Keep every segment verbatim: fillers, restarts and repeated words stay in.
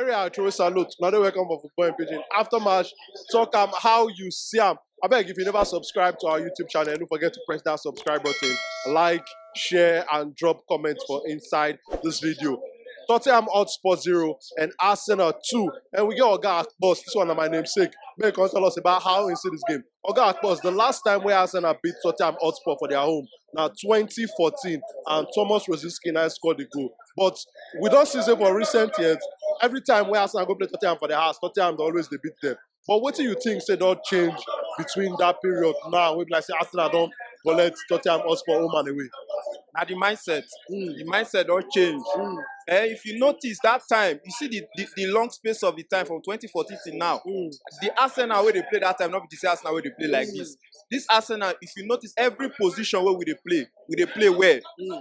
Area I throw salute. Now they welcome for football in Pidgin. After match, talk am how you see am. I beg, if you never subscribe to our YouTube channel, don't forget to press that subscribe button, like, share, and drop comments for inside this video. Tottenham Hotspur zero and Arsenal two. And we get Oga Akpos. This one na my namesake. Make him tell us about how he see this game. Oga Akpos, the last time where Arsenal beat Tottenham Hotspur for their home, now twenty fourteen, and Thomas Rosiski now scored the goal. But we don't see say for recent years, every time where Arsenal go play Tottenham for their house, Tottenham dey always dey beat them. But what do you think say don't change between that period now? We be like say Arsenal don't collect Tottenham Hotspur home and away. Na the mindset. The mindset don change. Eh, if you notice that time, you see the, the, the long space of the time from twenty fourteen till now. The Arsenal wey dey play that time, not be the same Arsenal wey dey play like this. This Arsenal, if you notice, every position where we dey play, we dey play well.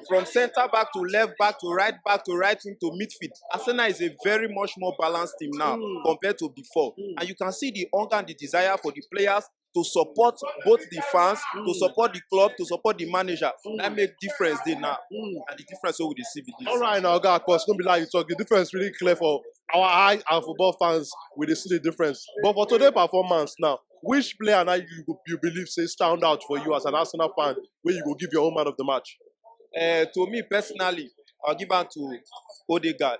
From center back to left back to right back to right wing to midfield. Arsenal is a very much more balanced team now compared to before. And you can see the hunger and the desire for the players to support both the fans, to support the club, to support the manager. That make difference dey now. And the difference wey we dey see be this. All right, now, Oga Akpos, don't be like you talk. The difference really clear for our eye and football fans. We dey see the difference. But for today performance now, which player now you go- you believe say stand out for you as an Arsenal fan where you go give your own man of the match? Uh, to me personally, I'll give am to Odegaard.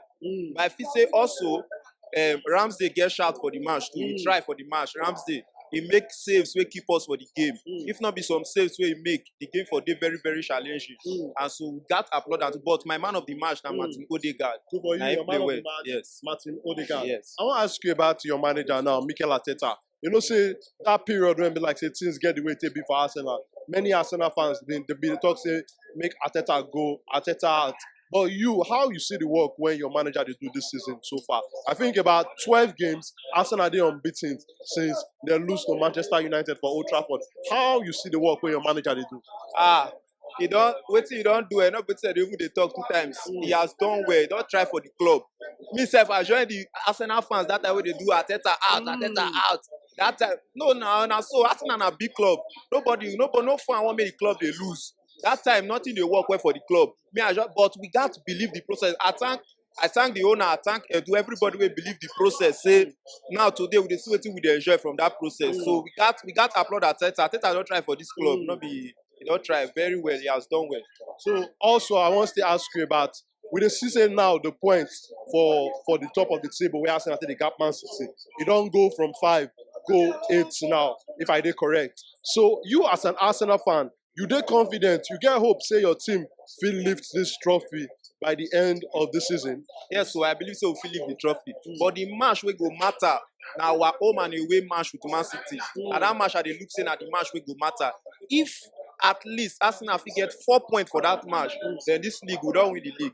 But I feel say also um, Ramsdale get shout for the match too. He try for the match. Ramsdale, he make saves wey keep us for the game. If not be some saves wey he make, the game for dey very very challenging. And so we gat applaud am. But my man of the match na Martin Odegaard. So for you, Na him your play man of well. the match, Yes. Martin Odegaard. Yes. I want to ask you about your manager now, Mikel Arteta. You know, say that period when be like say things get the way they be for Arsenal. Many Arsenal fans they, they be talk say make Arteta go, Arteta out. But you, how you see the work when your manager they do this season so far? I think about twelve games, Arsenal they unbeaten since they lose to Manchester United for Old Trafford. How you see the work when your manager they do? Ah, he don wetin he don do, eh, no be say they even dey talk two times. He has done well. He don try for the club. Me sef, I join the Arsenal fans that time wey dey do Arteta out, Arteta out. That time, no, na na so Arsenal na big club. Nobody, no, no fan wan make the club dey lose. That time, nothing dey work well for the club. Me, I just, but we got to believe the process. I thank, I thank the owner. I thank Edu, everybody wey believe the process. Say now today we dey see wetin we dey enjoy from that process. So we got, we got to applaud Arteta. Arteta don try for this club. No be he don try very well. He has done well. So also I want to ask you about we dey see say now the points for for the top of the table where Arsenal take the gap Man City. You don't go from five, go eight now, if I dey correct. So you as an Arsenal fan, you dey confident, you get hope say your team fit lift this trophy by the end of the season. Yes, so I believe say we fit lift the trophy. But the match wey go matter na our home and away match with Man City. And that match I dey look say na the match wey go matter. If at least Arsenal fit get four points for that match, then this league we don win the league.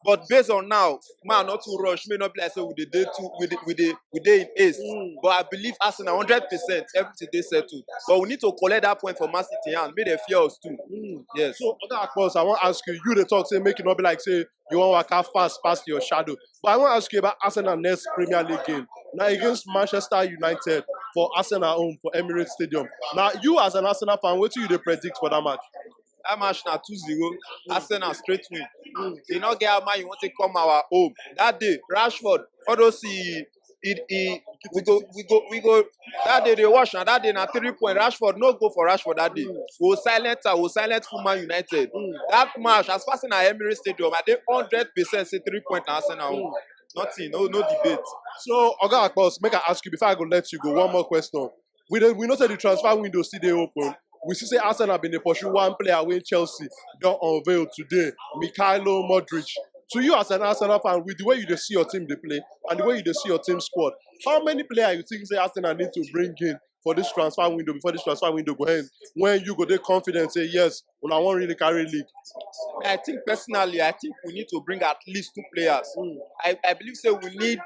But based on now, man, not too rush. May not be like say we dey dey too, we dey, we dey, we dey in haste. But I believe Arsenal hundred percent, everything dey settled. But we need to collect that point for Man City hand. Make dem fear us too. Yes. So, Oga Akpos, I want to ask you, you dey talk say make it not be like say you want to waka fast past your shadow. But I want to ask you about Arsenal next Premier League game. Now against Manchester United for Arsenal home for Emirates Stadium. Now you as an Arsenal fan, what do you dey predict for that match? That match na two zero. Arsenal straight win. E no get how man you want to come our home. That day, Rashford, all those he, he, he, we go, we go, we go. That day they watch now. That day na three point. Rashford, no go for Rashford that day. We silent, we silent full Man United. That match, as far as na Emirates Stadium, I dey hundred percent say three point na Arsenal own. Nothing, no, no debate. So, Oga Akpos, make I ask you before I go let you go. One more question. We dey, we know say the transfer window still dey open. We see say Arsenal been dey pursue one player wey Chelsea don unveil today, Mikhailo Modric. To you as an Arsenal fan, with the way you dey see your team dey play and the way you dey see your team squad, how many player you think say Arsenal need to bring in for this transfer window before this transfer window go end? When you go dey confident say yes, una wan really carry league. I think personally, I think we need to bring at least two players. I, I believe say we need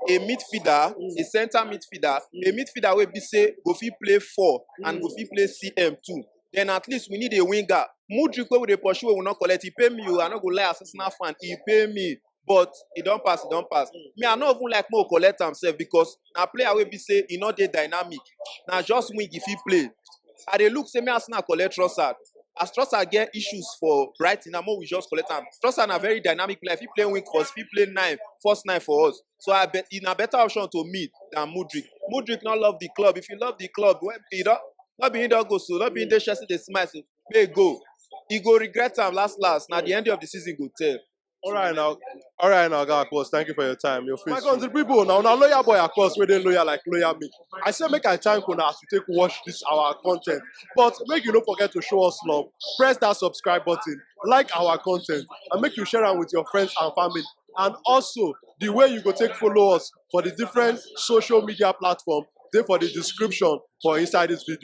a midfielder, a center midfielder, a midfielder wey be say go fit play four and go fit play C M two. Then at least we need a winger. Mudryk wey we dey pursue, wey we no collect, he pay me o. I no go lie, as Arsenal fan, he pay me. But e don pass, e don pass. Me, I no even like make we collect am sef because na player wey be say e no dey dynamic. Na just wing e fit play. I dey look say me Arsenal collect Trossard. As Trossard get issues for Brighton, now we just collect am. Trossard na very dynamic player. If he play wing for us, if he play nine, false nine for us. So I bet he na better option to me than Mudryk. Mudryk not love the club. If you love the club, when he don't, not be he don't go so, not be in the Chelsea the smile so may go. He go regret am last last. Now the end of the season go tell. All right now, all right now, guy, of course, thank you for your time. Your face. My country people, now now loyal boy, of course, where they loyal like loyal me. I say make I thank una as you take watch this our content, but make you don't forget to show us love. Press that subscribe button, like our content, and make you share am with your friends and family. And also the way you go take follow us for the different social media platform, they for the description for inside this video.